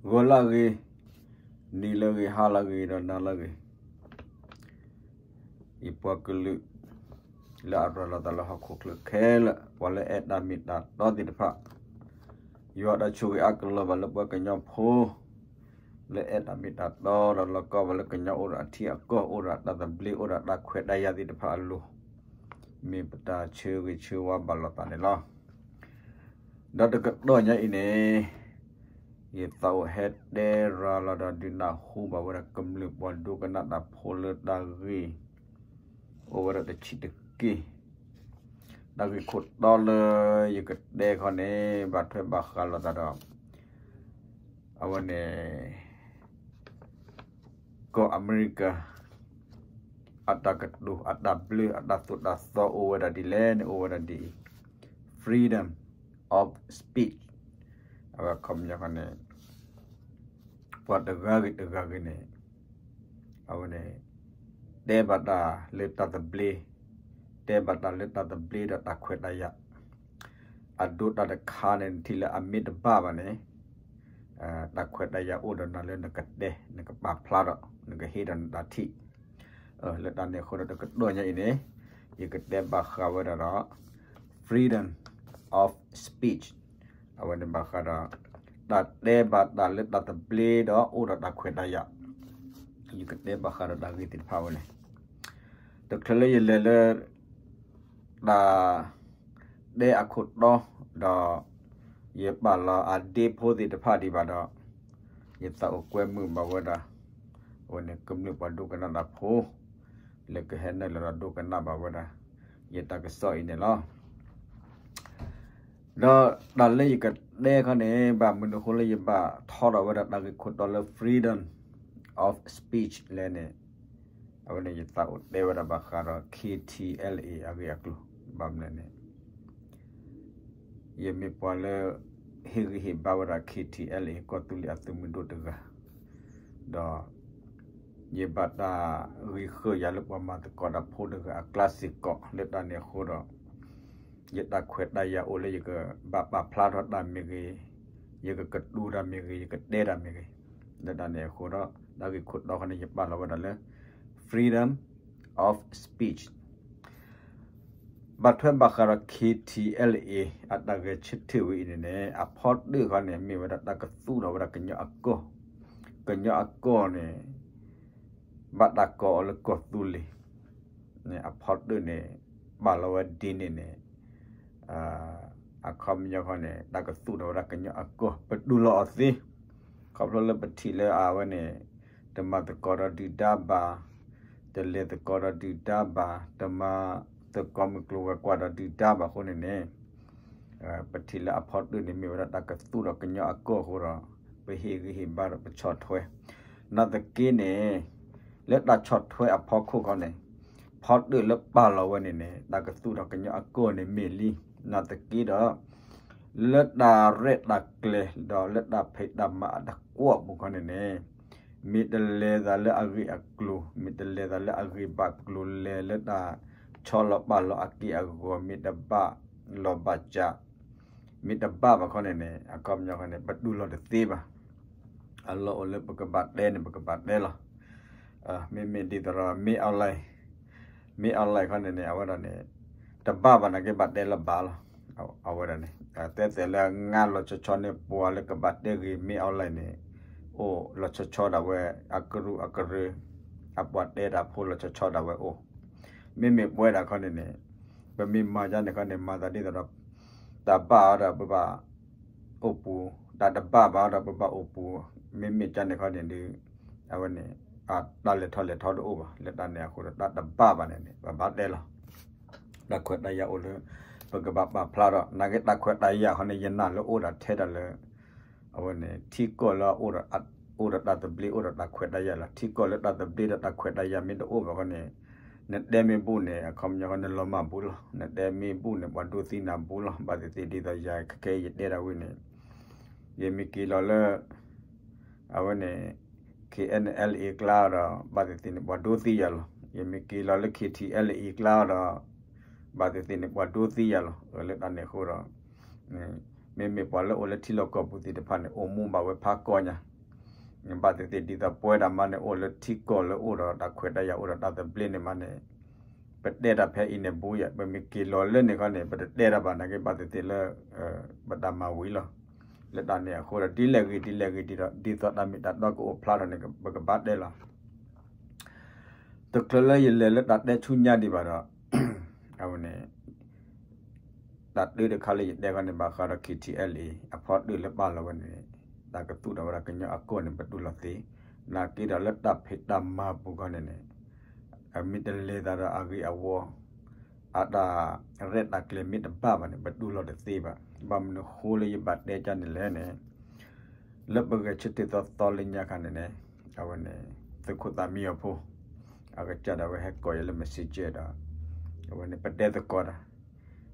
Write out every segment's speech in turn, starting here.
ဂီၤလၢအဂ့ၤ, နံၤလၢအဂ့ၤ, ဟါလၢအဂ့ၤ, ဒီးနၤလၢအဂ့ၤ, ယပှၤကလုာ် လၢအရၤလီၤသးလၢဟီၣ်ခိၣ်ချၢခဲလၢာ်, ပှၤလၢအဲၣ်တၢ်မ့ၢ်တၢ်တီသ့ၣ်တဖၣ်, ယွၤတၢ်ဆိၣ်ဂ့ၤအါကလီၤဘၣ်လၢပှၤကညီဖိ လၢအဲၣ်တၢ်မ့ၢ်တၢ်တီဒီး လီၤကီဘၣ်လၢကညီအိၣ်ဒီးအထံအကီၢ် အိၣ်ဒီးတၢ်သဘျ့ အိၣ်ဒီးတၢ်ခွဲးတၢ်ယာ်သ့ၣ်တဖၣ်အလိၤ, မ့ၢ်ပတၢ်ဆၢဂ့ၤဆၢဝါဘၣ်လိာ်သးန့ၣ်လီၤ. ဒီးတကတီၢ်ညါအံၤန့ၣ် ယသးအိၣ်ဟဲတဲရၤလီၤဒီးဒုးနၢ်ဟူဘၣ်ဝဲဒၣ်ကမျၢၢ်ပှၤဒိကနၣ်တၢ်ဖိလၢတၢ်ဂ့ၢ် အိၣ်ဝဲဒၣ်တဆံးတက့ၢ်. တၢ်ဂ့ၢ်ခိၣ်တီလၢယကတဲခီန့ၣ် ဘၣ်ထွဲဘၣ်ဃးလိာ်သးဒီး အဝဲန့ၣ် ကီၢ်အမဲရကၤ အတၢ်ကတိၤ အတၢ်ဘျၢ အတၢ်သိၣ်တၢ်သီအိၣ်ဝဲဒၣ်ဒ်လဲၣ်န့ၣ် အိၣ်ဝဲဒၣ်ဒ်အံၤ, freedom of speech. အဝဲအခီပညီန့ၣ် ပှၤတဂၤဂ့ၤတဂၤဂ့ၤန့ၣ် အဝဲန့ၣ် တဲဘၣ်တၢ်လၢတၢ်သဘျ့, တဲဘၣ်တၢ်လၢတၢ်သဘျ့ဒီးတၢ်ခွဲးတၢ်ယာ်, အဒိတၢ်တခါန့ၣ် နထံၣ်လၢအမ့ၢ်တဘၣ်ဘၣ်န့ၣ် တၢ်ခွဲးတၢ်ယာ်အိၣ်ဒီးနၤလၢနကတဲ နကပာ်ဖျါထီၣ် နကဟ့ၣ်ဒီးနတၢ်ထံၣ် လၢတၢ်န့ၣ်အဃိဒီးတကတီၢ်ညါအံၤန့ၣ် ယကတဲဘၣ်ဃးဝဲဒၣ်ဒီး freedom of speech အဝဲန့ၣ်ဘၣ်ဃးဒီး တၢ်တဲဘၣ်တၢ်လၢတၢ်သဘျ့ဒီးအိၣ်ဒီးတၢ်ခွဲးတၢ်ယာ်, ယကတဲဘၣ်ဃးဒီးတၢ်ဂ့ၢ်သ့ၣ်တဖၣ်ဝဲန့ၣ် တချုးလၢယလဲၤလၢ တၢ်တဲအခိၣ်တီ ဒီး ယပာ်လီၤအဒ့ဖိသ့ၣ်တဖၣ်ဒံးဘၣ်ဒီး ယသးအိၣ်ကွဲမုာ်ဘၣ်ဝဲဒၣ် အဝဲန့ၣ်ကမျၢၢ်ပှၤဒိကနၣ်တၢ်ဖိ လၢကဟဲနုာ်လီၤဒီးဒိကနၣ်ဘၣ်ဝဲဒၣ် ယတၢ်ကစီၣ်အံၤန့ၣ်လီၤ. ဒီးတၢ်လၢယကတဲခီန့ၣ် ဘၣ်မနုၤအဃိလၢယဘၣ်ထီထီၣ်ဝဲဒၣ်တၢ်ဂ့ၢ်ခိၣ်တီလၢ freedom of speech လဲၣ်န့ၣ်, အဝဲန့ၣ်ယသးအိၣ်တဲဝဲဒၣ်ဘၣ်ဃးဒီး K T L A အဂ့ၢ်အကျိၤ, ဘၣ်မနုၤလဲၣ်န့ၣ် ယမ့ၢ်ပှၤလၢ ဟ့ၣ်ဂံၢ်ဟ့ၣ်ဘါဝဲဒၣ် K T L A ကီၢ်သူလ့ၤအသုးမုၢ်ဒိၣ်တဂၤ, ဒီး ယဘၣ်တၢ်ဂံၢ်ဃၢ်ယၤလၢပှၤမၤသကိးတၢ်ဖိတဂၤအကျါစ့ၢ်ကီး လၢတၢ်န့ၣ်အဃိဒီး ယတၢ်ခွဲးတၢ်ယာ်အိၣ်လၢယကဘၣ်ပာ်ဖျါထီၣ်တၢ်မ့ၢ်ဂ့ၤ, ယကကတိၤတၢ်မ့ၢ်ဂ့ၤ, ယကတဲတၢ်မ့ၢ်ဂ့ၤ, လၢတၢ်န့ၣ်အဃိဒီး တၢ်ဂ့ၢ်ခိၣ်တီခီန့ၣ် ယပာ်လီၤဝဲဒၣ်လၢ freedom of speech ဘၣ်ထွဲဘၣ်ဃးဒီး K T L A အတၢ်ဂဲၤဆၢထၢၣ်ဝဲအံၤန့ၣ်န့ၣ် အဖီတၢၣ်ခီန့ၣ် မ့ၢ်ဝဲဒၣ်တၢ်ကသူၣ်ထီၣ်ဝဲဒၣ်ကညီအကီၢ်, ကညီအကီၢ်န့ၣ် ဘၣ်တၢ်ကိးအီၤလၢကီၢ်သူလ့ၤ, အဖီတၢၣ်န့ၣ် ပာ်လီၤဝဲဒ်န့ၣ်န့ၣ် အခီပညီခီန့ၣ် တၢ်ကသူၣ်ထီၣ်ဝဲဒၣ်ကညီအကီၢ် ပတူၢ်လိာ်အီၤသ့, ခီဖျိလၢပထံၣ်လၢအဝဲန့ၣ် တမၤသကိးဒီးဒုၣ်ဒါဘၣ်, တလဲၤသကိးဒီးဒုၣ်ဒါဘၣ်, တမၤသကိးမုၢ်ကျိၤဝဲၤကွာ်ဒီးဒုၣ်ဒါဘၣ်အဃိန့ၣ်န့ၣ် ပထံၣ်လၢအဖီတၢၣ်န့ၣ်မ့ၢ်ဝဲဒၣ်တၢ်ကသူၣ်ထီၣ်ကညီအကီၢ်အဃိဒီး ပဟ့ၣ်ဂံၢ်ဟ့ၣ်ဘါဒီးပဆီၣ်ထွဲ, နာ်သက့န့ၣ် လၢတၢ်ဆီၣ်ထွဲအဖီခိၣ်ခီန့ၣ် ဖီတၢၣ်လၢပာ်လီၤဝဲန့ၣ်န့ၣ် တၢ်ကသူၣ်ထီၣ်ကညီအကီၢ်န့ၣ်မ့ၢ်လံ, နာ်သက့ဒီး လၢတၢ်ရဲၣ်တၢ်ကျဲၤဒီးလၢတၢ်ဖံးတၢ်မၤအတကွီၣ်အပူၤခီန့ၣ်န့ၣ် မ့ၢ်တလဲၤသးလၢအဂ့ၢ်အကျိၤ, မ့ၢ်တလဲၤသးလၢအဂ့ၢ်ဘၣ်ကျိၤလဲၤလၢတၢ်ဆီလီၤပာ်လီၤအက့ၢ်အဂီၤ မ့ၢ်တဘၣ်လီၤဘၣ်စး, မ့ၢ်တဘၣ်ဘၣ်ခီန့ၣ်န့ၣ် အခီပညီခီန့ၣ် ပတူၢ်လိာ်တသ့ဘၣ်. အလီၢ်အိၣ်လၢပကဘၣ်တဲန့ၣ် ပကဘၣ်တဲလီၤ. မ့မ့ၢ်ဒ်သိးဒီး မ့ၢ် online, မ့ၢ် online ခီန့ၣ်န့ၣ် အဝဲဒၣ်န့ၣ် တဘၣ်ဘၣ်နာ်က့ဘၣ်တဲလၢၤဘၣ်လီၤ. အဝဲဒၣ်န့ၣ် တဲတဲလၢငါလီၤဆီဆီန့ၣ် ပှၤလၢကဘၣ်တဲဂ့ၤ မ့ၢ် online န့ၣ် အိၣ်လီၤဆီဆီဒၣ်ဝဲ အကရူၢ်အကရၢ အပှၤတဲတၢ်ဖိလီၤဆီဆီဒၣ်ဝဲအိၣ် မ့မ့ၢ်ပဝဲဒၣ်ခီန့ၣ်န့ၣ် ပမ့ၢ်မၤဒ်န့ၣ်ခီန့ၣ် မၤသးဒ်သိးဒီး တၢ်ဘၣ်အီၤဒီးပဘၣ်အိၣ်ပူၤ, တၢ်တဘၣ်ဘၣ်အီၤဒီးပဘၣ်အိၣ်ပူၤ, မ့မ့ၢ်ကန့ၣ်ခီန့ၣ်ဒီး အဝဲန့ၣ် တၢ်လဲၤထီၣ်လဲၤထီတအိၣ်ဘၣ်. လၢတၢ်န့ၣ်အဃိဒီး တၢ်တဘၣ်ဘၣ်န့ၣ်န့ၣ် ပဘၣ်တဲလီၤ. တၢ်ခွဲးတၢ်ယာ်အိၣ်လၢ ပကဘၣ်ပာ်ဖျါထီၣ် နာ်က့တၢ်ခွဲးတၢ်ယာ်ခီန့ၣ် ယနာ်လၢအိၣ်ဒၣ်ထဲဒၣ်လၢ အဝဲန့ၣ် ထံကီၢ်လၢအအိၣ်ဒီး အိၣ်ဒီးတၢ်သဘျ့ အိၣ်ဒီးတၢ်ခွဲးတၢ်ယာ်လီၤ. ထံကီၢ်လၢတၢ်သဘျ့ဒီးတၢ်ခွဲးတၢ်ယာ်မ့ၢ်တအိၣ်ဘၣ်ခီန့ၣ် နတဲမ့ၢ်ဘူၣ်န့ၣ် အခီပညီခီ နလီၤမၢ်ဘူးလီၤ. နတဲမ့ၢ်ဘူၣ်န့ၣ် ပှၤဒိသံနၤဘူးလီၤ. ဘၣ်သ့ၣ်သ့ၣ်ဒ်သိးယၤခဲအံၤယတဲဒၣ်ဝဲန့ၣ် ယမ့ၢ်က့ၤလီၤလၢ အဝဲန့ၣ် K N L A ကျါဒီး ဘၣ်သ့ၣ်သ့ၣ်န့ၣ် ပှၤဒိသံယၤလီၤ. ယမ့ၢ်က့ၤလီၤလၢ K T L A ကျါဒီး ဘၣ်သ့ၣ်သ့ၣ်န့ၣ် ပှၤဒိသံယၤလီၤ. လၢတၢ်န့ၣ်အဃိဒီး မ့မ့ၢ်ပှၤလၢအိၣ်လၢထံလီၢ်ကီၢ်ပူၤသ့ၣ်တဖၣ်န့ၣ် အိၣ်မူဘၣ်ဝဲဖးကီညါ ဘၣ်သ့ၣ်သ့ၣ်ဒ်သိးပဝဲဒၣ်မးန့ၣ် အိၣ်လၢထံကီၢ်လၢအိၣ်ဒီးတၢ်ခွဲးတၢ်ယာ်အိၣ်ဒီးတၢ်သဘျ့န့ၣ်မးန့ၣ် ပတဲတၢ်ဖဲအံၤန့ၣ်ဘူးယၤ ပမ့ၢ်က့ၤလီၤလၢန့ၣ်ခီန့ၣ် ပတတဲတၢ်ဘၣ်နာ်က့ ဘၣ်သ့ၣ်သ့ၣ်လၢ ပတၢ်မၤဝံၤလီၤ. လၢတၢ်န့ၣ်အဃိဒီး ဒ်လဲၣ်ဂ့ၤဒ်လဲၣ်ဂ့ၤဒ်ဒီး ဒ်သိးတၢ်မ့ၢ်တၢ်တီကအိၣ်ဖျါထီၣ်န့ၣ် ပကဘၣ်တဲလီၤ. တချုးလၢယလဲၤလၢတၢ်တဲဆူညါဒံးဘၣ်ဒီး အဝဲန့ၣ် တၢ်တၢတခါလၢယတဲခီန့ၣ် ဘၣ်ဃးဒီး K T L A အဖီတၢၢ်လၢပာ်လီၤဝဲန့ၣ် တၢ်ကသူၣ်ထီၣ်ဝဲဒၣ်ကညီအကီၢ်န့ၣ် ပတူၢ်လိာ်သ့, နာ်က့ဒီးလၢတၢ်ဖံးတၢ်မၤပူၤခီန့ၣ်န့ၣ် အမ့ၢ်တလဲၤသးဒီးအဂ့ၤအဝါ အတၢ်ရဲၣ်တၢ်ကျဲၤမ့ၢ်တဘၣ်ဘၣ်န့ၣ် ပတူၢ်လိာ်တသ့ဘၣ်. ဘၣ်မနုၤဃိလၢယဘၣ်တဲကၢ်န့ၣ်လဲၣ်န့ၣ် လၢပဂဲၤဆၢထၢၣ်သီသီလၢညါခါန့ၣ်န့ၣ် အဝဲန့ၣ် သုးခိၣ်သးမံအီၤဖိ အကစၢ်ဒၣ်ဝဲဟဲကိးယၤလၢ messenger ဒီး အဝဲန့ၣ် ပတဲသကိးတၢ်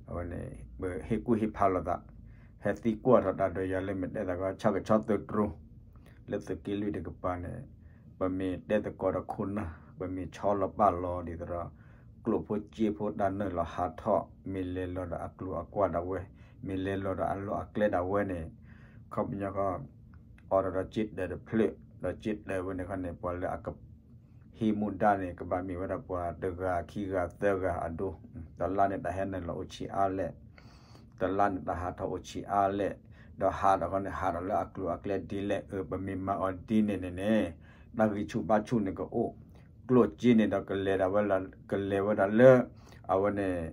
အဝဲန့ၣ် ပဟ့ၣ်ကူၣ်ဟ့ၣ်ဖးလိာ်သး ဟဲသံကွၢ်ထီၣ်တၢ်ဒီးယၤလၢမ့ၢ်တဲသးကီ ဆၣ်ကဆီသုးတြိၤ လၢသုးက့လွံၢ်တကပၤန့ၣ် ပမ့ၢ်တဲသကိးဒီးခိၣ်နၢ် ပမ့ၢ်ဆီလီၤပာ်လီၤဒ်သိးဒီး ကျိၣ်ဖိစ့ဖိတၢ်နုာ်လီၤဟးထီၣ် မ့ၢ်လဲၤလီၤဒီးအကျိၤအကွာ်ဒၣ်ဝဲ မ့ၢ်လဲၤလီၤဒီးအလီၢ်အကျဲဒၣ်ဝဲန့ၣ် ခီပညီဃီ အိးထီၣ်ဒီးစ့တၢးတဖျၢၣ် ဒီးစ့တၢးဝဲန့ၣ်ခီန့ၣ် ပှၤလၢအက ဟံးမူဒါန့ၣ် ကဘၣ်မ့ၢ်ဝဲဒၣ်ပှၤတဂၤခံဂၤသၢဂၤအဒိ တလါန့ၣ်တၢ်ဟဲနုာ်လီၤအိၣ်ဆံးအါလဲၣ်, တလါန့ၣ်တၢ်ဟးထီၣ်အိၣ်ဆံးအါလဲၣ်, ဒီးဟးဒီးခီန့ၣ် ဟးဒီးလၢအကျိၤအကျဲဒ်လဲၣ် အၢ ပမ့ၢ်မၤအီၤဒ်န့ၣ်န့ၣ်န့ၣ် တၢ်ဂံၢ်ဆူၣ်ဘါဆူၣ်န့ၣ်ကအိၣ်, ကျိၣ်စ့န့ၣ်ဒီးကလဲၤဒၣ်ဝဲလီၤ ကလဲၤဝဲဒၣ်လၢ အဝဲန့ၣ်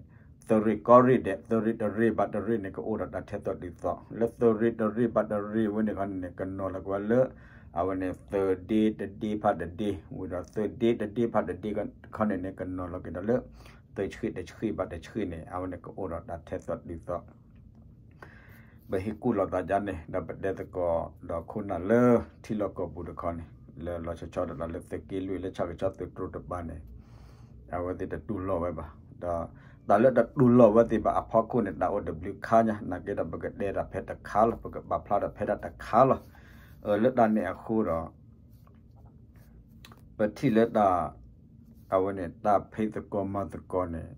သုးရ့ၣ်ကီၢ်ရ့ၣ်ဒဲး သုးရ့ၣ်တရ့ၣ်ဘၣ်တရ့ၣ်န့ၣ် ကအိၣ်ဒီးတၢ်ထဲသိးတုၤသိး လၢသုးရ့ၣ်တရ့ၣ်ဘၣ်တရ့ၣ်ဝဲန့ၣ်ခီန့ၣ်န့ၣ် ကနီၤလီၤက့ၤဝဲလၢ အဝဲန့ၣ် သုးဒ့တဒ့ဖးတဒ့ ဝံၤဒီးသုးဒ့တဒ့ဖးတဒ့ခီန့ၣ်န့ၣ် ကနီၤလီၤက့ၤဒီးလၢ သုးဆှံတဆှံဘၣ်တဆှံန့ၣ် အဝဲန့ၣ်ကအိၣ်ဒီးတၢ်ထဲသိးတုၤသိး ပဟ့ၣ်ကူၣ်လိာ်သးဒ်န့ၣ် ဒီးပတဲသကိးဒီးခိၣ်နၢ်လၢထံလီၢ်ကီၢ်ပူၤတခီန့ၣ် လၢလီၤဆီဆီဒၣ်တၢ်လၢသုးက့လွံၢ်လၢဆၣ်ကဆီသုးတြိၤတကပၤန့ၣ် အဝဲသ့ၣ်တတူၢ်လိာ်ဝဲဘၣ်. ဒီးတၢ်လၢတတူၢ်လိာ်ဝဲသ့ၣ်ဘၣ်အဖီခိၣ်န့ၣ် တၢ်အိၣ်တဘျုးခါညါ နာ်က့ဒီးပကတဲတၢ်ဖဲတခါလီၤ ပကပာ်ဖျါတၢ်ဖဲဒၣ်တခါလီၤ. လၢတၢ်န့ၣ်အဃိဒီး ပထံၣ်လၢတၢ် အဝဲန့ၣ် တၢ်ဖံးသကိးမၤသကိးန့ၣ်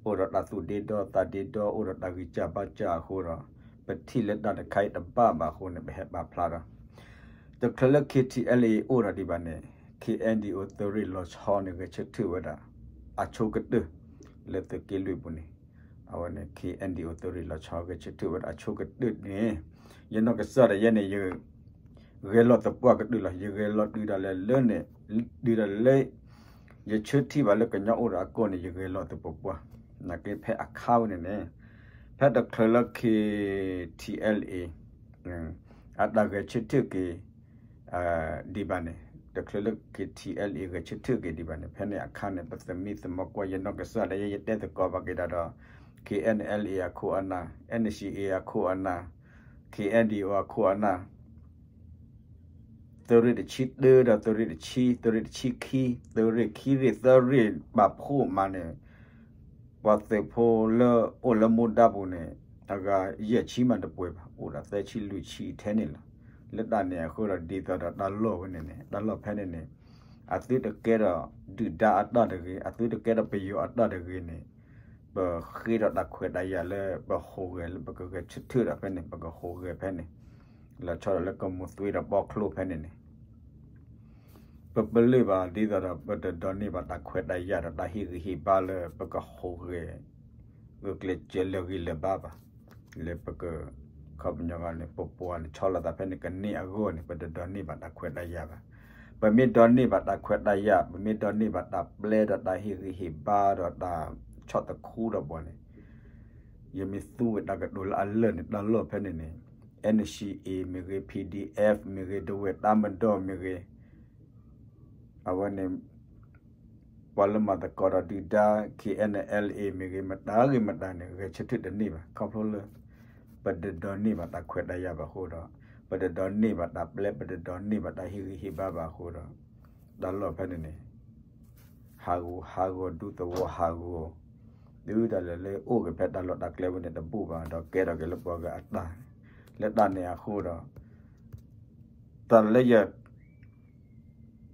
အိၣ်ဒီးတၢ်သူၣ်ဒ့ဒီသးဒ့ဒီ အိၣ်ဒီးတၢ်ဂံၢ်စၢ်ဘါစၢ်အဃိဒီး ပထံၣ်လၢတၢ်တခါအံၤတဘၣ်ဘၣ်အဃိန့ၣ် ပဟဲပာ်ဖျါဒီး တချုးလၢ K T L A အိၣ်ဒီးဒံးဘၣ်န့ၣ် K N D O သုးရ့ၣ်လီၤဆီန့ၣ် ဂဲၤဆၢထၢၣ်ဝဲဒၣ် အဆိကတၢၢ် လၢသုးက့လွံၢ်ပူၤန့ၣ် အဝဲန့ၣ် K N D O သုးရ့ၣ်လီၤဆီ ဂဲၤဆၢထၢၣ်ဝဲဒၣ်အဆိကတၢၢ်န့ၣ် ယနီၢ်ကစၢ်ဒၣ်ယဲန့ၣ် ယ ဂဲၤလီၤသပှၢ်ကတၢၢ်လီၤ. ယဂဲၤလီၤတုၤဒၣ်လဲာ်လၢန့ၣ် တုၤဒၣ်လဲာ်လၢ ယဆၢထံၣ်ဘၣ်လၢကညီအိၣ်ဒီးအကီၢ်န့ၣ် ယဂဲၤလီၤသပှၢ်ပှၢ် နာ်က့ဖဲအခါဝဲန့ၣ်န့ၣ် ဖဲတချုးလၢ K T L A အတၢ်ဂဲၤဆၢထၢၣ်က့ၤ ဒံးဘၣ်န့ၣ် တချုးလၢ K T L A ဂဲၤဆၢထၢၣ်က့ၤဒံးဘၣ်န့ၣ် ဖဲန့ၣ်အခါန့ၣ် ပသမံသမိးကွၢ် ယနီၢ်ကစၢ်ဒၣ်ယဲ ယတဲသကိးဘၣ်က့ၤဒၣ်ဒီး K N L A အခိၣ်အနၢ် N C A အခိၣ်အနၢ် K N D O အခိၣ်အနၢ် သုးရ့ၣ်တဆံတၢဒီးသုးရ့ၣ်တဆံ သုးရ့ၣ်တဆံခံ သုးရ့ၣ်ခံရ့ၣ်သၢရ့ၣ်ဘၣ်ဖှိၣ်မးန့ၣ် ပှၤသုးဖိလၢအိၣ်လၢမူဒါပူၤန့ၣ် အဂၤယဲၢ်ဆံမးတပှဲၤဘၣ် အိၣ်ဒီးသၢဆံလွံၢ်ဆံထဲန့ၣ်လီၤ. လၢတၢ်န့ၣ်အဃိဒီးဒ်သိးဒီးတၢ်လီၢ်ဝဲန့ၣ်န့ၣ် တၢ်လီၢ်ဖဲန့ၣ်န့ၣ် အသုတကဲဒီးဒုၣ်ဒါအတၢ်တဂ့ၤ အသုတကဲဒီးပယီၤအတၢ်တဂ့ၤန့ၣ် ပဃ့ဒီးတၢ်ခွဲးတၢ်ယာ်လၢ ပဟူးဂဲၤလၢပကဂဲၤဆၢထၢၣ်ဒီးဖဲန့ၣ် ပကဟူးဂဲၤဖဲန့ၣ် လီၤဆီဒီးလၢကမူၤသွံဒီးဘီချိၣ်ဖဲန့ၣ်န့ၣ် ပပလၢၢ်ဘၣ်ဒ်သိးဒီး ပတဒိးန့ၢ်ဘၣ်တၢ်ခွဲးတၢ်ယာ်ဒီးတၢ်ဟ့ၣ်ဂံၢ်ဟ့ၣ်ဘါလၢပကဟူးဂဲၤ ဂုာ်ကျဲးစၢးလၢာ်ဂံၢ်လၢာ်ဘါဘၣ်. လၢပက ခီပညီဂၤန့ၣ် ပပှၤန့ၣ်ဆီလီၤသးဖဲန့ၣ်ကန့ၢ်အဂီၢ်န့ၣ် ပတဒိးန့ၢ်ဘၣ်တၢ်ခွဲးတၢ်ယာ်ဘၣ်. ပမ့ၢ်ဒိးန့ၢ်ဘၣ်တၢ်ခွဲးတၢ်ယာ် ပမ့ၢ်ဒိးန့ၢ်ဘၣ်တၢ်ပျဲဒီးတၢ်ဟ့ၣ်ဂံၢ်ဟ့ၣ်ဘါဒီးတၢ်ဆီၣ်သခူဒီးပှၤန့ၣ် ယမ့ၢ်သူဝဲတၢ်ကတိၤလၢအလၢာ်န့ၣ် တၢ်လီၢ်ဖဲန့ၣ်န့ၣ် N C A မ့ၢ်ဂ့ၤ P D F မ့ၢ်ဂ့ၤ ဒဝဲၢ်တၢ်မဒီမ့ၢ်ဂ့ၤ အဝဲန့ၣ် ပှၤလၢမၤသကိးဒီးဒုၣ်ဒါ K N L A မ့ၢ်ဂ့ၤ မတၤဂ့ၤမတၤန့ၣ် ဂဲၤဆၢထၢၣ်တန့ၢ်ဘၣ် ခီဖျိလၢ ပတဒိးန့ၢ်ဘၣ်တၢ်ခွဲးတၢ်ယာ်ဘၣ်အဃိဒီး ပတဒိးန့ၢ်ဘၣ်တၢ်ပျဲ ပတဒိးန့ၢ်ဘၣ်တၢ်ဟ့ၣ်ဂံၢ်ဟ့ၣ်ဘါဘၣ်အဃိဒီး တၢ်လီၢ်ဖဲန့ၣ်န့ၣ် ဟးဂူာ်ဟးဂီၤဒူသဝီဟးဂီၤ တုၤဒၣ်လဲာ်လၢအိၣ်က့ၤဖဲတၢ်လီၢ်တၢ်ကျဲဝဲန့ၣ်တဘူၣ်ဘၣ် ဒီးကဲထီၣ်က့ၤလၢပှၤဂၤအတၢ် လၢတၢ်န့ၣ်အဃိဒီး တၢ်လၢယ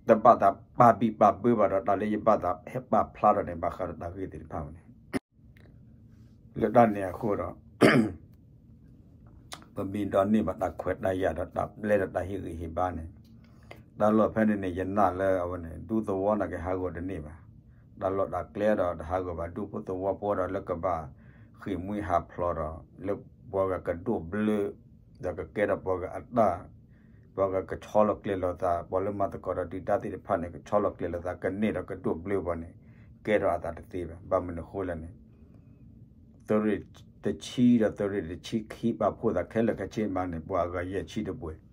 တဘၣ်သးပာ်ဘံၣ်ပာ်ဘၢဘၣ်ဒီး တၢ်လၢယဘၣ်သးဟဲပာ်ဖျါထီၣ်န့ၣ် ဘၣ်ဃးဒီးတၢ်ဂ့ၢ်သ့ၣ်တဖၣ်ဝဲန့ၣ် လၢတၢ်န့ၣ်အဃိဒီး ပမ့ၢ်ဒိးန့ၢ်ဘၣ်တၢ်ခွဲးတၢ်ယာ်ဒီးတၢ်ပျဲဒီးတၢ်ဟ့ၣ်ဂံၢ်ဟ့ၣ်ဘါန့ၣ် တၢ်လီၢ်ဖဲန့ၣ်န့ၣ် ယနာ်လၢအဝဲန့ၣ် ဒူသဝီန့ၣ်ကဟးဂီၤတန့ၢ်ဘၣ်. တၢ်လီၢ်တၢ်ကျဲဒီးတဟးဂီၤဘၣ် ဒူဖိသဝီဖိဒီးလၢကဘၣ်ဃ့ၢ်မှံဟးဖျိးဒီး လၢပှၤဂၤကဒိၣ်ဘျၢ ဒီးကကဲထီၣ်ပှၤဂၤအတၢ် ပှၤဂၤကဆီလီၤကျဲၤလိာ်သး ပှၤလၢမၤသကိးဒီးဒုၣ်ဒါသ့ၣ်တဖၣ်န့ၣ် ကဆီလီၤကျဲၤလိာ်သး ကန့ၢ်ဒီးကဒိၣ်ဘျၢပှၤန့ၣ် ကဲထီၣ်အသးတသ့ဘၣ်. ဘၣ်မနုၤဃိလဲၣ်န့ၣ် သုးရ့ၣ်တဆံဒီးသုးရ့ၣ်တဆံခံပာ်ဖှိၣ်သးခဲလၢာ်ခဲဆ့မးန့ၣ် ပှၤအဂၤယဲၢ်ဆံတပှဲၤ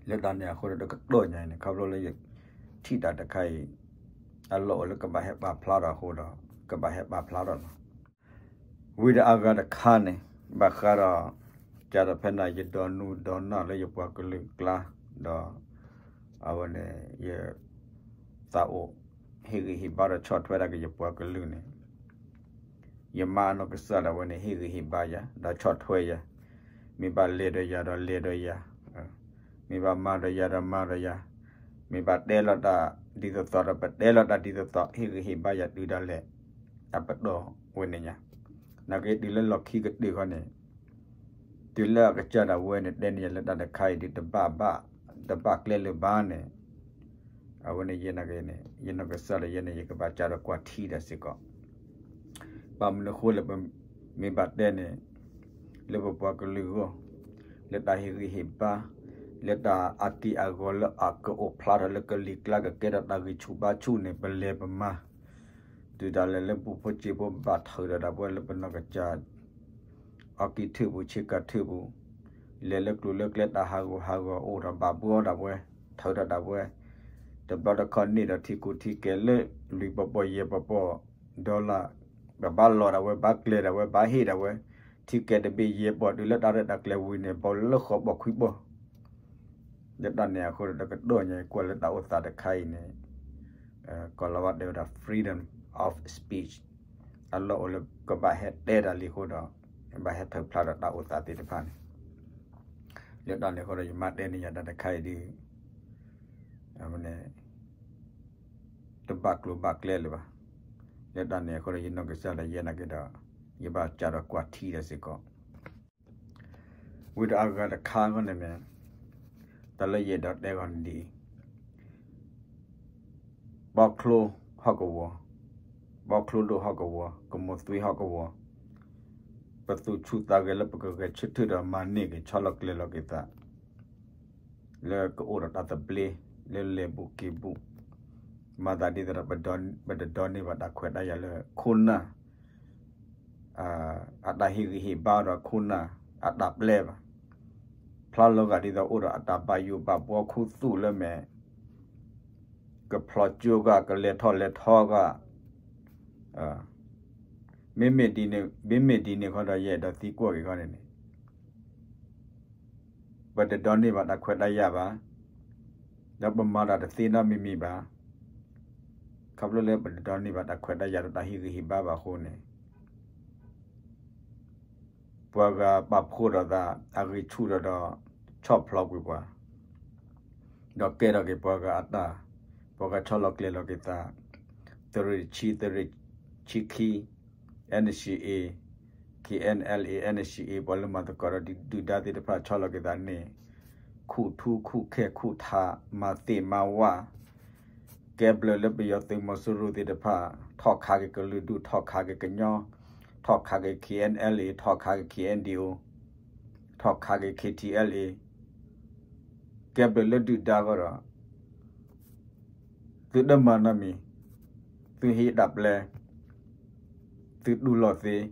လၢတၢ်န့ၣ်အဃိဒီးတကတီၢ်ညါအံၤန့ၣ် ခီဖျိလၢယထံၣ်တၢ်တခါအံၤ အလီၢ်အိၣ်လၢကဘၣ်ဟဲပာ်ဖျါထီၣ်အဃိဒီး ကဘၣ်ဟဲပာ်ဖျါထီၣ်လီၤ. ဝံၤဒီးအဂၤတခါန့ၣ် ဘၣ်ဃးဒီး ကဒီးဖဲန့ၣ် ယဒိးနူဒိးနၢ်လၢယပှၤကလုာ်ကျါ ဒီး အဝဲန့ၣ် ယ သးအိၣ် ဟ့ၣ်ဂံၢ်ဟ့ၣ်ဘါဒီးဆီၣ်ထွဲဒၣ်က့ၤယပှၤကလုာ်န့ၣ် ယမါအနီၢ်ကစၢ်ဒၣ်ဝဲန့ၣ် ဟ့ၣ်ဂံၢ်ဟ့ၣ်ဘါယၤ ဒီးဆီၣ်ထွဲယၤ, မ့ၢ်ဘၣ်လဲၤဒီးယၤဒီးလဲၤဒီးယၤ, မ့ၢ်ဘၣ်မၤဒီးယၤဒီးမၤဒီးယၤ, မ့ၢ်ဘၣ်တဲလီၤတၢ်ဒ်သိးသိးဒီး ပတဲလီၤတၢ်ဒ်သိးသိး ဟ့ၣ်ဂံၢ်ဟ့ၣ်ဘါယၤတုၤဒၣ်လဲာ် အပတီၢ်ဝဲန့ၣ်ညါ, နာ်က့တုၤလၢလီၢ်ခံကတၢၢ်ခီန့ၣ် တုၤလၢအကစၢ်ဒၣ်ဝဲန့ၣ် တဲန့ၢ်ယၤလၢတၢ်တခါအံၤဒုး တဘၣ်ဘၣ် တဘၣ်ကျဲလၢၤဘၣ်န့ၣ်, အဝဲန့ၣ်ယဲနာ်က့န့ၣ် ယနီၢ်ကစၢ်ဒီးယဲန့ၣ် ယကဘၣ်စးထီၣ်ကွၢ်ထံတၢ်စ့ၢ်ကီး, ဘၣ်မနုၤဃိလၢပမ့ၢ်ဘၣ်တဲန့ၣ် လၢပပှၤကလုာ်အဂီၢ်, လၢတၢ်ဟ့ၣ်ဂံၢ်ဟ့ၣ်ဘါ, လၢတၢ်အက့ၢ်အဂီၤလၢအကအိၣ်ဖျါထီၣ်လၢကလံၤကျါ ကကဲထီၣ်တၢ်ဂံၢ်ဆူၣ်ဘါဆူၣ်န့ၣ် ပလဲၤပမၤ တုၤဒၣ်လဲာ်လၢဘူၣ်ဖိစ့ဖိ ဘၣ်ထုးထီၣ်ဒၣ်ပဝဲလၢပနီၢ်ကစၢ် အီကံၢ်ထူၣ်ပူၤ ဆ့ကၤထူၣ်ပူၤ, လဲၤလၢကျိၤလၢကျဲ တၢ်ဟးဂူာ်ဟးဂီၤ အိၣ်ဒီးဘၣ်ဘှီဒၣ်ပဝဲ, ထုးထီၣ်ဒၣ်ပဝဲ, တဘျီတခီၣ်န့ၢ်ဒီးထံကူၣ်ထံကဲၤလၢ လွံၢ်ပီၢ်ပီၢ်ယဲၢ်ပီၢ်ပီၢ် dollar, ပဘၣ်လီၤဒၣ်ဝဲ ဘၣ်ကျဲၤဒၣ်ဝဲ ဘၣ်ဟ့ၣ်ဒၣ်ဝဲ, ထံကဲၤတဘ့ၣ်ယဲၢ်ပီၢ် တုၤလၢတၢ်ရဲၣ်တၢ်ကျဲၤဝံၤန့ၣ် ဘၣ်လၢဃိးပီၢ်ခွံပီၢ် လၢတၢ်န့ၣ်အဃိဒီး တကတီၢ်ညါအံၤ ကွၢ်လၢတၢ်အိၣ်သးတခါအံၤန့ၣ် ကီၢ်လီၤဝါတဲဝဲဒၣ် freedom of speech အလီၢ်အိၣ်လၢကဘၣ်ဟဲတဲတၢ်လံအဃိဒီး ဘၣ်ဟဲထုးဖျါဒီးတၢ်အိၣ်သးသ့ၣ်တဖၣ်န့ၣ်, လၢတၢ်န့ၣ်အဃိဒီး ယမါတဲန့ၢ်ယၤတၢ်တခါအံၤဒုး အဝဲန့ၣ် တဘၣ်ကျိၤဘၣ်ကျဲလၢၤဘၣ်, လၢတၢ်န့ၣ်အဃိဒီး ယနီၢ်ကစၢ်ဒီးယဲနာ်က့ဒီး ယဘၣ်စးထီၣ်ကွၢ်ထံတၢ်စ့ၢ်ကီး ဝံၤဒီးအဂၤတခါအဂီၢ်န့ၣ်မ့ၢ် တၢ်လၢယအဲၣ်ဒိးတဲဂီၢ်န့ၣ်ဒ်အံၤ, ဘီချိဟီၣ်ကဝီၤ, ဘီချိဒိၣ်ဟီၣ်ကဝီၤ, ကမိၢ်သွံဟီၣ်ကဝီၤ, ပသူၣ်ဆူၣ်သးဂဲၤလၢပကဂဲၤဆၢထၢၣ်ဒီးမၤန့ၢ်က့ၤ ဆီလီၤကျဲၤလီၤက့ၤသး လၢကအိၣ်ဒီးတၢ်သဘျ့ လၢလဲၤဘူးက့ၤဘူး, မၤသးဒ်သိးဒီး ပတဒိးန့ၢ်ဘၣ်တၢ်ခွဲးတၢ်ယာ်လၢခိၣ်နၢ် အတၢ်ဟ့ၣ်ဂံၢ်ဟ့ၣ်ဘါဒီးခိၣ်နၢ်အတၢ်ပျဲဘၣ်, ဖျါလီၤဂာ်ဒ်သိးအိၣ်ဒီးအတၢ်ဘၣ်ယိၣ်ဘၣ်ဘှီခူသူၣ်လၢမဲာ်, ကဖျီကၠိဂာ် ကလဲၤထီၣ်လဲၤထီဂာ်, မ့မ့ၢ်ဒ်န့ၣ် မ့မ့ၢ်ဒ်န့ၣ်ခီဒီး ယအဲၣ်ဒိးသံကွၢ်က့ၤခီန့ၣ်န့ၣ် ပတဒိးန့ၢ်ဘၣ်တၢ်ခွဲးတၢ်ယာ်ဘၣ်, ဒီးပမၤတၢ်တသ့နီတမံၤမံၤဘၣ်, ခီဖျိလၢပတဒိးန့ၢ်ဘၣ်တၢ်ခွဲးတၢ်ယာ်ဒီးတၢ်ဟ့ၣ်ဂံၢ်ဟ့ၣ်ဘါဘၣ်အဃိန့ၣ် ပှၤဂၤပာ်ဖှိၣ်ဒီးသး အဂံၢ်ဆူၣ်ဒီးဒီး ဆီၣ်ဖျိးကွံာ်ပှၤ ဒီးကဲထီၣ်က့ၤပှၤဂၤအတၢ်, ပှၤဂၤဆီလီၤကျဲၤလီၤက့ၤသး, သုးရ့ၣ်ဆံ သုးရ့ၣ်ဆံခံ NCA, KNLA NCA ပှၤလၢမၤသကိးဒီးဒုၣ်ဒါသ့ၣ်တဖၣ်ဆီလီၤက့ၤသးန့ၣ်, ခူၣ်ထူခူၣ်ခဲခူၣ်ထး မၤသ့ၣ်မၤဝါ ကဲဘျုးလၢပယီၤသုးမီၤစိရိၤသ့ၣ်တဖၣ် ထီၣ်ခးက့ၤကလုာ်ဒူၣ် ထီၣ်ခးက့ၤကညီ, ထီၣ်ခးက့ၤ KNLA, ထီၣ်ခးက့ၤ KNDO, ထီၣ်ခးက့ၤ KTLA, ကဲဘျုးလၢဒုၣ်ဒါအဂီၢ်ဒီး သုတမၤနီတမံၤ, သုဟ့ၣ်တၢ်ပျဲ, သုတူၢ်လိာ်သ့,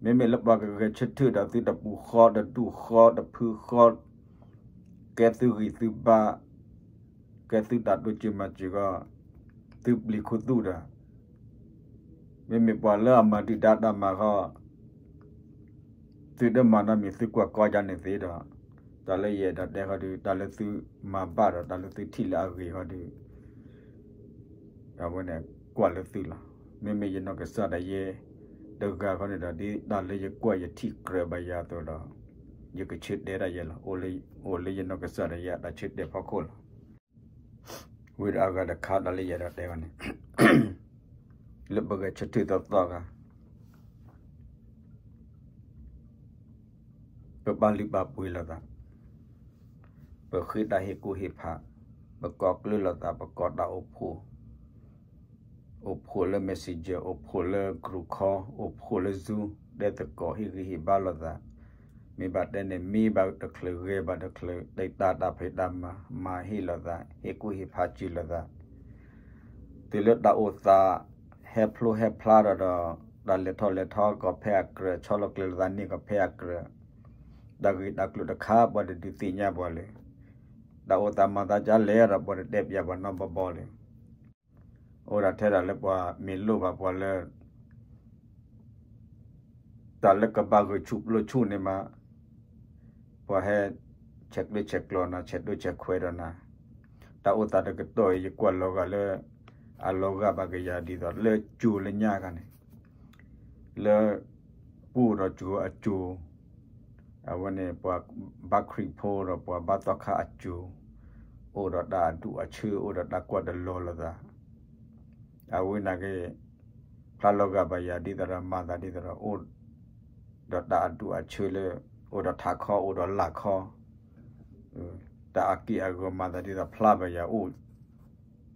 မ့မ့ၢ်လၢပှၤကဂဲၤဆၢထၢၣ်ဒီးသုတပူၤဃီ တဒူၣ်ဃီ တဖုဃီ, ကဲသုဂံၢ်သုဘါ, ကဲသုတၢ်တိစၢၤမၤစၢၤဂီၢ်, သုပျံၤခူသူၣ်ဒီး မ့မ့ၢ်ပှၤလၢအမၤဒုၣ်ဒါတၢ်မၤဃီ သုတမၤနီတမံၤ သုကွၢ်ကီယါန့ၣ်သ့ဒီး, တၢ်လၢယအဲၣ်ဒိးတဲဃီဒီး တၢ်လၢသုမၤဘၣ်ဒီး တၢ်လၢသုထံၣ်လၢအဂ့ၤဃီဒီး အဝဲန့ၣ်ကွၢ်လၢသုလီၤ. မ့မ့ၢ်ယနီၢ်ကစၢ်ဒၣ်ယဲ တဂၤဃီန့ၣ်ဒီး ဒ်တၢ်လၢယကွၢ်ယထံၣ်ကြၢးဘၣ်ယၤအသိးဒီး ယကဆၢတဲာ်ဒၣ်ယဲလီၤ. အိၣ်လၢယနီၢ်ကစၢ်ဒၣ်ယဲအတၢ်ဆၢတဲာ်ဖီခိၣ်လီၤ. ဝံၤဒီးအဂၤတခါတၢ်လၢယအဲၣ်ဒိးတဲအီၤန့ၣ် လၢပဂဲၤဆၢထၢၣ်သီသီအခါ ပပာ်လုၢ်ပာ်ပှ့ၤလိာ်သး, ပဃ့တၢ်ဟ့ၣ်ကူၣ်ဟ့ၣ်ဖး, ပကိးကျၢၢ်လိာ်သး ပကိးတၢ်အိၣ်ဖှိၣ်, အိၣ်ဖှိၣ်လၢ Messenger, အိၣ်ဖှိၣ်လၢ group call, အိၣ်ဖှိၣ်လၢ Zoom, တဲသကိးဟ့ၣ်ဂံၢ်ဟ့ၣ်ဘါလိာ်သး, မ့ၢ်ဘၣ်တဲန့ၣ် မ့ၢ်ဘၣ်တချုးဂဲၤဘၣ်တချုး တၢ်တၢ်ဖံးတၢ်မၤ မၤဟ့ၣ်လိာ်သး ဟ့ၣ်ကူၣ်ဟ့ၣ်ဖးစၢၤလိာ်သး, တုၤလၢတၢ်အိၣ်သး ဟဲဖျိဟဲဖျါဒီးဒီး တၢ်လဲၤထီၣ်လဲၤထီကီးဖဲအကြၢး ဆီလီၤကျဲၤလိာ်သးန့ၢ်ကီးဖဲအကြၢး, တၢ်ဂ့ၢ်တၢ်ကျိၤတခါ ပှၤတဒုးသ့ၣ်ညါပှၤလၢ တၢ်အိၣ်သးမၤသးဒ်လဲၣ်ဒီး ပှၤတတဲပၠးပှၤနီတဘီဘီလၢ အိၣ်ဒၣ်ထဲဒၣ်လၢပှၤမ့ၢ်လိၣ်ဘၣ်ပှၤလၢ တၢ်လၢကဘၣ်ဂဲၤဆူၣ်ပျိဆူၣ်န့ၣ်မး, ပှၤဟဲဆဲးကျၢဆဲးကျိးနၤ ဆဲးဒိၣ်ဆဲးခွဲးဒီးနၤ, တၢ်အိၣ်သးတကတီၢ်အံၤ ယကွၢ်လီၤဂာ်လၢ အလီၤဂာ်ဘၣ်ကယၤဒ်သိးလၢကၠိလၢညါခါန့ၣ်, လၢ ပှိၢ်ဒီးကၠိအကၠိ အဝဲန့ၣ် ပှၤဘါခရံာ်ဖိဒီးပှၤဘါသီခါအကၠိ, အိၣ်ဒီးတၢ်အဒူၣ်အဆၢ အိၣ်ဒီးတၢ်ကွၢ်တလီၤလိာ်သး, အဝဲန့ၣ်က့ၤ ဖျါလီၤဂာ်ဘၣ်ယၤဒ်သိးဒီး မၤသးဒ်သိးဒီး အိၣ်ဒီးတၢ်အဒူၣ်အဆၢလၢ အိၣ်ဒီးထးခီ အိၣ်ဒီးလၢ်ခီ, တၢ်အက့ၢ်အဂီၤမၤသးဒ်သိးဖျါဘၣ်ယၤအိၣ်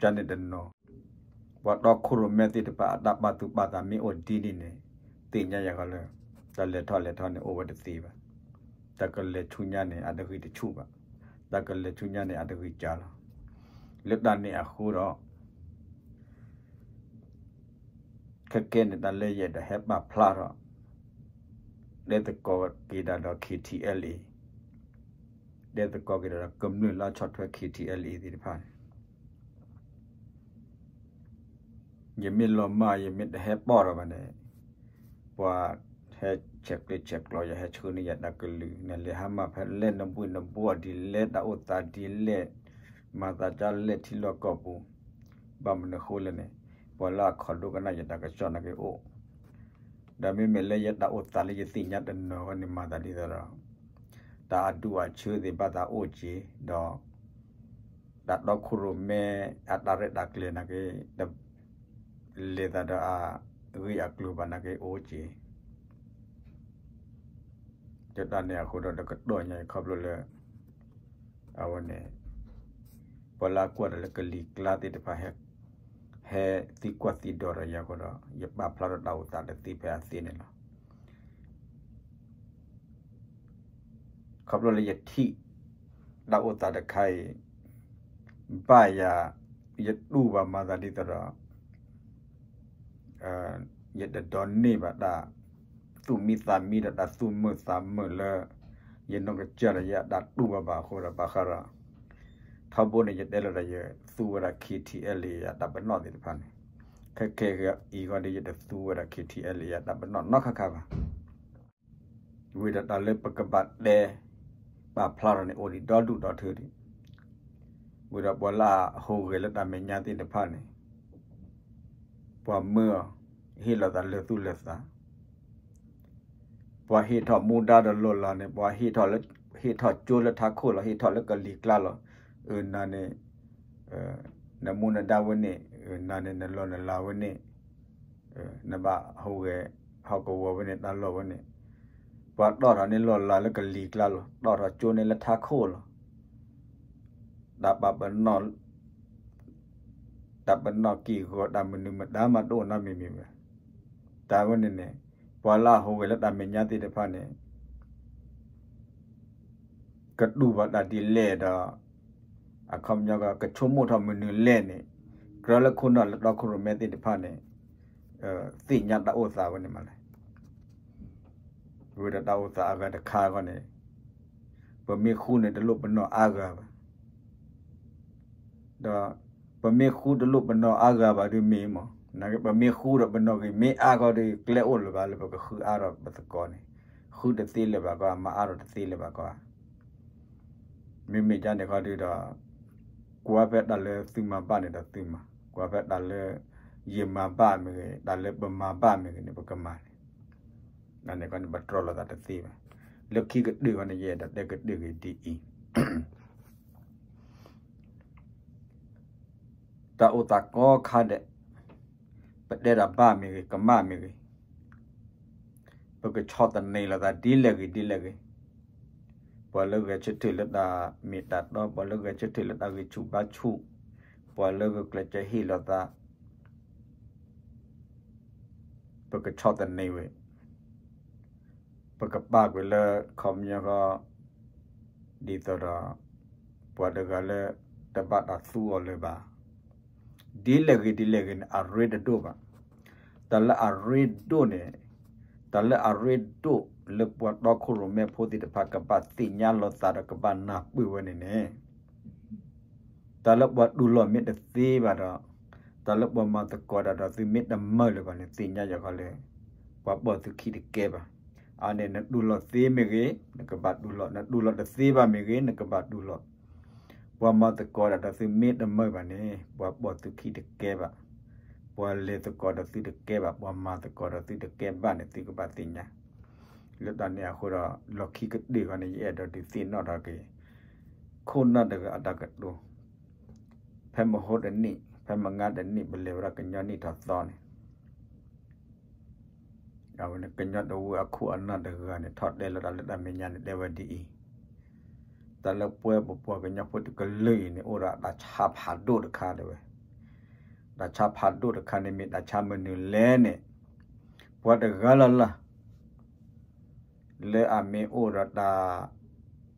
ကန့ၣ်တနီၤ, ပှၤတီခိၣ်ရိၣ်မဲသ့ၣ်တဖၣ်အတၢ်ပာ်သူၣ်ပာ်သးမ့ၢ်အိၣ်ဒ်န့ၣ်န့ၣ် သ့ၣ်ညါယၤဃီလၢ တၢ်လဲၤထီၣ်လဲၤထီန့ၣ်အိၣ်ဝဲတသ့ဘၣ်, တၢ်ကလဲၤဆူညါန့ၣ် အတဂံၢ်တဆူၣ်ဘၣ်, တၢ်ကလဲၤဆူညါန့ၣ်အတဂံၢ်စၢ်လီၤ, လၢတၢ်န့ၣ်အဃိဒီး ခဲကဲန့ၣ် တၢ်လၢယအဲၣ်ဒိးဟဲပာ်ဖျါထီၣ် တဲသကိးက့ၤတၢ်ဒီး K T L A, တဲသကိးက့ၤတၢ်ဒီးကမျၢၢ်လၢဆီၣ်ထွဲ K T L A သ့ၣ်တဖၣ်န့ၣ် ယမ့ၢ်လီၤမၢ် ယမ့ၢ်တဟဲပီၢ်ထီၣ်ဘၣ်န့ၣ်, ပှၤဟဲဆဲးကျၢဆဲးကျိးယၤ ဟဲဆှၢန့ၢ်ယၤတၢ်ကလုၢ် နလဲၤဟါမၢ်ဖဲလဲၣ် နဘှ့ၣ်နဘှီၣ်ဒ်လဲၣ် တၢ်အိၣ်သးဒ်လဲၣ်, မၤသးဒ်လဲၣ်ထံလီၢ်ကီၢ်ပူၤ, ဘၣ်မနုၤဃိလဲၣ်န့ၣ်, ပှၤလၢအခီၣ်ဒိကနၣ်ယတၢ်ကစီၣ်န့ၣ်က့ၤအိၣ်, ဒီးမ့မ့ၢ်လၢယတၢ်အိၣ်သးလၢယသ့ၣ်ညါတနီၤဝဲန့ၣ် မၤသးဒ်သိးဒီး တၢ်အဒူၣ်အဆၢသ့ၣ်ဘၣ်သးအိၣ်က့ၤ, ဒီး တၢ်တီခိၣ်ရိၣ်မဲအတၢ်ရဲၣ်တၢ်ကျဲၤန့ၣ်က့ၤ တလဲၤသးဒီးအဂ့ၢ်အကျိၤဘၣ်န့ၣ်က့ၤအိၣ်က့ၤ, တၢ်န့ၣ်အဃိဒီးတကတီၢ်ညါအံၤခီဖျိလၢ အဝဲန့ၣ် ပှၤလၢအကွၢ်တၢ်လၢကလံၤကျါသ့ၣ်တဖၣ် ဟဲသံကွၢ်သံဒိးဒီးယၤအဃိဒီး ယပာ်ဖျါထီၣ်တၢ်အိၣ်သးတသ့ဖဲအသ့န့ၣ်လီၤ. ခီဖျိလၢယထံၣ် တၢ်အိၣ်သးတခါအံၤ ဘၣ်ယၤ ယတူၢ်ဘၣ်မၤသးဒ်သိးဒီး ယတဒိးန့ၢ်ဘၣ်တၢ်သူၣ်မံသးမံဒီးတၢ်သူၣ်မုာ်သးမုာ်လၢ ယနီၢ်ကစၢ်ဒီးယတၢ်တူၢ်ဘၣ်ဘၣ်အဃိဒီး ဘၣ်ဃးဒီး ထီဘိန့ၣ် ယတဲလီၤဒီးယသူဝဲဒၣ် K T L A အတၢ်ပနီၣ်သ့ၣ်တဖၣ်န့ၣ်, ခဲခဲအံၤဂီၢ်ဒီး ယတသူဝဲဒၣ် K T L A အတၢ်ပနီၣ်နီတခါခါဘၣ်. ဝံၤဒီးတၢ်လၢပကဘၣ်တဲ ပာ်ဖျါထီၣ်န့ၣ် အိၣ်ဒံးဒီဒူၣ်ဒီထၢဒံး, ဝံၤဒီးပှၤလၢအဟူးဂဲၤလၢတၢ်မဲာ်ညါသ့ၣ်တဖၣ်န့ၣ် ပှၤမၢအီၤ ဟ့ၣ်လီၤသးလၢသူၣ်လၢသး, ပှၤဟ့ၣ်ထီၣ်မူဒါဒီးလီၢ်လၤန့ၣ် ပှၤဟ့ၣ်ထီၣ်လၢ ဟ့ၣ်ထီၣ်ကၠိလၢထးခိၣ်လီၤ ဟ့ၣ်ထီၣ်လၢကလံၤကျါလီၤ, အနၤန့ၣ် နမူနဒါဝဲန့ၣ် နၤန့ၣ် နလီၢ်နလၤဝဲန့ၣ် နဘၣ်ဟူးဂဲၤ ဟီၣ်ကဝီၤဝဲန့ၣ် တၢ်လီၢ်ဝဲန့ၣ်, ပှၤတီၣ်ထီၣ်န့ၢ်လီၢ်လၤလၢကလံၤကျါလီၤ တီၣ်ထီၣ်ကၠိန့ၢ်လၢထးခိၣ်လီၤ, တၢ်ပာ်ပနီၣ် တၢ်ပနီၣ်က့ၢ်ဂီၤ တၢ်မနုၤမတၤမးတအိၣ်နီတမံၤမံၤဘၣ်. တၢ်ဝဲန့ၣ်န့ၣ် ပှၤလၢအဟူးဂဲၤလၢတၢ်မဲာ်ညါသ့ၣ်တဖၣ်န့ၣ် ကတူၢ်ဘၣ်တၢ်ဒ်လဲၣ်ဒီး အခီပညီက ကဆိကမိၣ်ထီၣ်မနုၤလဲၣ်န့ၣ် ကြၢးလၢခိၣ်နၢ်လၢတီခိၣ်ရိၣ်မဲသ့ၣ်တဖၣ်န့ၣ် သ့ၣ်ညါတၢ်အိၣ်သးဝဲန့ၣ်မးလဲၣ်. ဝံၤဒီးတၢ်အိၣ်သးအဂၤတခါအဂီၢ်န့ၣ် ပမ့ၢ်ဃူန့ၣ် တလိၣ်ပနီၣ်အါဂၤဘၣ် ဒီး ပမ့ၢ်ဃူတလိၣ်ပနီၣ်အါဂၤဘၣ်ဒုးမ့ၢ်မး, ပမ့ၢ်ဃူဒီးပနီၣ်ဂံၢ်မ့ၢ်အါခီဒီး ကျဲအိၣ်လၢၤဘၣ်လၢပကဃုအါထီၣ်ပသကိးန့ၣ်, ဃုတသ့လၢၤဘၣ်ကီး မၤအါထီၣ်တသ့လၢၤဘၣ်ကီး, မ့မ့ၢ်ဒ်န့ၣ်ခီဒုးဒီး ကွၢ်ဖဲတၢ်လၢသုမၤဘၣ်န့ၣ်ဒီးသုမၤ, ကွၢ်ဖဲတၢ်လၢ ယမၤဘၣ်မ့ၢ်ဂ့ၤ တၢ်လၢပမၤဘၣ်မ့ၢ်ဂ့ၤန့ၣ် ပကမၤန့ၣ် န့ၣ်ခီန့ၣ် ပတြီလိာ်သးတသ့ဘၣ်. လၢခံကတၢၢ်ခီန့ၣ် ယအဲၣ်ဒိးတဲကတၢၢ်က့ၤဒ်အံၤ, တၢ်အိၣ်သးကိးခါဒဲး ပတဲတၢ်ဘၣ်မ့ၢ်ဂ့ၤ ကမၣ်မ့ၢ်ဂ့ၤ, ပကဆီၣ်သနံးလိာ်သးဒ်လဲၣ်ဂ့ၤဒ်လဲၣ်ဂ့ၤ, ပှၤလၢဂဲၤဆၢထၢၣ်လၢတၢ်မ့ၢ်တၢ်တီ, ပှၤလၢဂဲၤဆၢထၢၣ်လၢတၢ်ဂံၢ်ဆူၣ်ဘါဆူၣ်, ပှၤလၢဂုာ်ကျဲးစၢးဟ့ၣ်လီၤသး, ပကဆီၣ်သနံးဝဲ, ပကပာ်ကွံာ်လၢခီပညီဃီ ဒ်သိးဒီး ပှၤတဂၤလၢတဘၣ်တၢ်သူအီၤလၢၤဘၣ်. ဒ်လဲၣ်ဂ့ၤဒ်လဲၣ်ဂ့ၤန့ၣ် အရ့တဒိၣ်ဘၣ်. တၢ်လၢအရ့ဒိၣ်န့ၣ်, တၢ်လၢအရ့ဒိၣ်လၢပှၤတီခိၣ်ရိၣ်မဲဖိသ့ၣ်တဖၣ်ကဘၣ်သ့ၣ်ညါလီၤသးဒီးကဘၣ်နၢ်ပၢၢ်ဝဲန့ၣ်န့ၣ် တၢ်လၢပှၤတူၢ်လိာ်မ့ၢ်တသ့ဘၣ်ဒီး, တၢ်လၢပှၤမၤသကိးတၢ်ဒီးသုမ့ၢ်တမၢလၢၤဘၣ်န့ၣ် သ့ၣ်ညါယၤဃီလၢ ပှၤပိာ်သုခံတကဲဘၣ်. အန့ၣ် နတူၢ်လိာ်သ့မ့ၢ်ဂ့ၤ နကဘၣ်တူၢ်လိာ်, နတူၢ်လိာ်တသ့ဘၣ်မ့ၢ်ဂ့ၤ နကဘၣ်တူၢ်လိာ်. ပှၤမၤသကိးတၢ်ဒီးသုမ့ၢ်တမၢဘၣ်န့ၣ် ပှၤပိာ်သုခံတကဲဘၣ်. ပှၤလဲၤသကိးဒီးသုတကဲဘၣ်, ပှၤမၤသကိးဒီးသုတကဲဘၣ်န့ၣ် သုကဘၣ်သ့ၣ်ညါ. လၢတၢ်န့ၣ်အဃိဒီး လီၢ်ခံကတၢၢ်ဃီန့ၣ် ယအဲၣ်ဒိးဒုးသ့ၣ်နီၣ်ထီၣ်က့ၤ ခိၣ်နၢ်တဂၤအတၢ်ကတိၤ, ဖဲမဟိတနံၣ် ဖဲမငါတနံၣ် ပလဲၤဝဲဒၣ်ကညီနံၣ်ထီၣ်သီန့ၣ် အဝဲန့ၣ် ကညီတဝၢအခိၣ်အနၢ်တဂၤန့ၣ် ထီၣ်တဲလီၤတၢ်လၢတၢ်မဲာ်ညါန့ၣ် တဲဝဲဒ်အံၤ, တၢ်လၢပဝဲပပှၤကညီဖိတကလုာ်အံၤန့ၣ် အိၣ်ဒီးတၢ်ဆါဖးဒိၣ်တခါတဲဝဲ, တၢ်ဆါဖးဒိၣ်တခါန့ၣ်မ့ၢ်တၢ်ဆါမနုၤလဲၣ်န့ၣ်, ပှၤတဂၤလၢ်လၢ် လၢအမ့ၢ်အိၣ်ဒီးတၢ်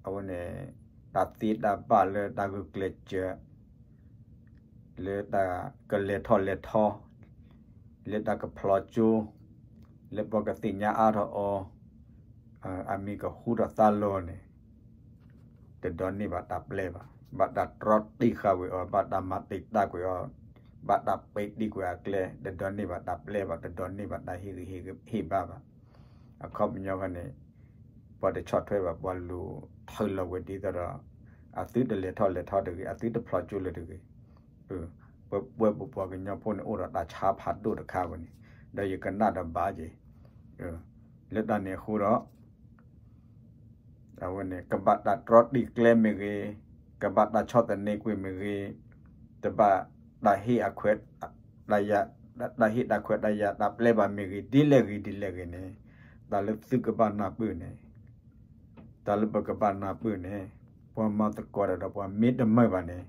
အဝဲန့ၣ် တၢ်သ့တၢ်ဘၣ်လၢတၢ်ဂုာ်ကျဲးစၢး လၢတၢ်ကလဲၤထီၣ်လဲၤထီ, လၢတၢ်ကဖျီကၠိ, လၢပှၤကသ့ၣ်ညါအါထီၣ်အီၤ, အမံၤကဟူထီၣ်သါလီၤန့ၣ် တဒိးန့ၢ်ဘၣ်တၢ်ပျဲဘၣ်. ဘၣ်တၢ်တြီတံာ်ဃာ်ဝဲအီၤ, ဘၣ်တၢ်မၤတံာ်တာ်ကွံာ်အီၤ, ဘၣ်တၢ်ပံးတံာ်ကွံာ်အကျဲ, တဒိးန့ၢ်ဘၣ်တၢ်ပျဲဘၣ်, တဒိးန့ၢ်ဘၣ်တၢ်ဟ့ၣ်ဂံၢ်ဟ့ၣ်ဘါဘၣ်. အခီပညီဃီန့ၣ် ပှၤတဆီၣ်ထွဲဘၣ်, ပှၤလူၤထၢလီၤဝဲဒ်သိးဒီး အသုတလဲၤထီၣ်လဲၤထီတဂ့ၤ, အသုတဖျီကၠိလၢၤတဂ့ၤ. ပဝဲပပှၤကညီဖိန့ၣ် အိၣ်ဒီးတၢ်ဆါဖးဒိၣ်တခါဝဲန့ၣ်, ဒီးယကနၣ်ဒီးဘၣ်က့ၤ လၢတၢ်န့ၣ်အဃိဒီး အဝဲန့ၣ် ကဘၣ်တၢ်တြီတံာ်ကျဲမ့ၢ်ဂ့ၤ, ကဘၣ်တၢ်ဆီၣ်သနံးကွံာ်မ့ၢ်ဂ့ၤ, တဘၣ်တၢ်ဟ့ၣ်အခွဲး တၢ်ဟ့ၣ်တၢ်ခွဲးတၢ်ယာ်တၢ်ပျဲဘၣ်မ့ၢ်ဂ့ၤ, ဒ်လဲၣ်ဂ့ၤဒ်လဲၣ်ဂ့ၤန့ၣ်, တၢ်လၢသုကဘၣ်နၢ်ပၢၢ်န့ၣ်, တၢ်လၢပကဘၣ်နၢ်ပၢၢ်န့ၣ်, ပှၤမၤသကိးတၢ်ဒီးပှၤမ့ၢ်တမၢဘၣ်န့ၣ်,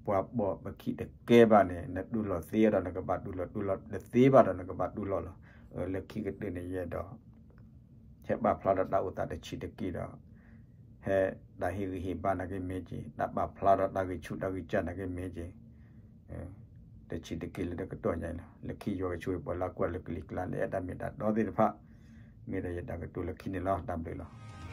ပှၤပိာ်ပခံတကဲဘၣ်န့ၣ် နတူၢ်လိာ်သ့ဒီးနကဘၣ်တူၢ်လိာ်, တူၢ်လိာ်တသ့ဘၣ်ဒီးနကဘၣ်တူၢ်လိာ်လီၤ. လၢခံကတၢၢ်န့ၣ်ယအဲၣ်ဒိး ဟဲပာ်ဖျါဒီးတၢ်အိၣ်သးတဆံးတက့ၢ်ဒီး ဟဲတၢ်ဟ့ၣ်ဂံၢ်ဟ့ၣ်ဘါနာ်က့မ့ၢ်က့ၤ, တၢ်ပာ်ဖျါဒီးတၢ်ဂံၢ်ဆူၣ်တၢ်ဂံၢ်စၢ်နာ်က့မ့ၢ်က့ၤ, တဆံးတက့ၢ်လၢတကတီၢ်ညါအံၤလီၤ. လၢခံယွၤကဆိၣ်ဂ့ၤပှၤလၢကွၢ်လၢကလံၤကျါလၢအဲၣ်တၢ်မ့ၢ်တၢ်တီသ့ၣ်တဖၣ်, မ့ၢ်ဒီးယတၢ်ကတိၤလၢခံန့ၣ်လီၤ. တၢ်ဘျုးလီၤ.